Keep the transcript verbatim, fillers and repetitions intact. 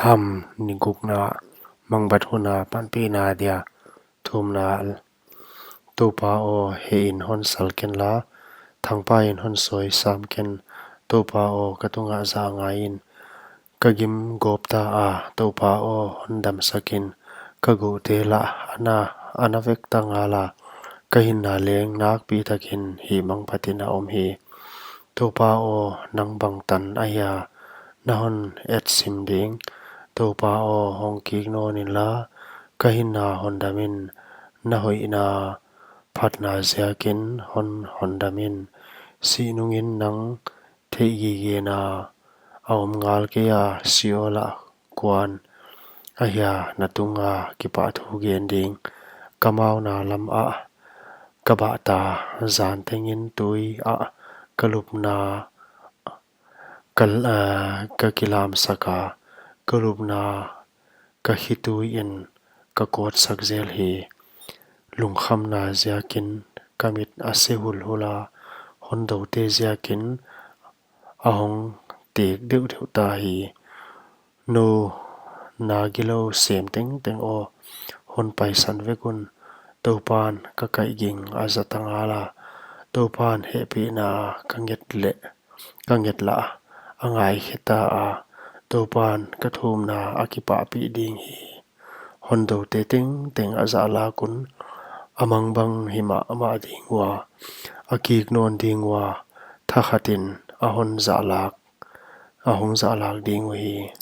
Ham. Ni gukna. Mangbat hun a panpihna dia. Thumna. Toupa aw, hehin hon sal kenla, thangpaiin hon sawi sam ken. Toupa aw, ka tungah zah ngaiin, ka gim gawp ta a. Toupa aw, hon damsakin, ka guhte lah a na, a na vek ta ngala, ka hinna leng nakpi takin hihmangphatin a om hi. Toupa aw, nang bangtan ahia na hon etsim ding? Toupa aw, hong kik nawn inla, ka hinna hondamin, na hoihna phatna ziakin hon hondamin. Sih nungin nang theihgigena a om ngal kei a, Seol ah kuan ahia na tunga kipahthu gen ding? Ka mauna lamah ka bah ta, zan tengin tui ah ka lupna ka, ah, ka kilamsak a, ka lupna ka khituiin ka kawtsak zel hi. Lungkhamna ziakin ka mit a se hulhul a, hondote ziakin a hong tek deuhdeuh ta hi. Nou na gilou sem tengteng aw, hon paisan vek un. Toupan ka kaihging a za ta ngala, Toupan hehpihna ka nget leh, ka nget lah a ngaikhe ta a. Toupan ka thumna a kipahpih ding hi. Hondote tengteng a zahlak un, a mangbang hi mahmah ding ua, a kik nawn ding ua, thakhatin a hon zahlak, a hong zahlak ding uhi.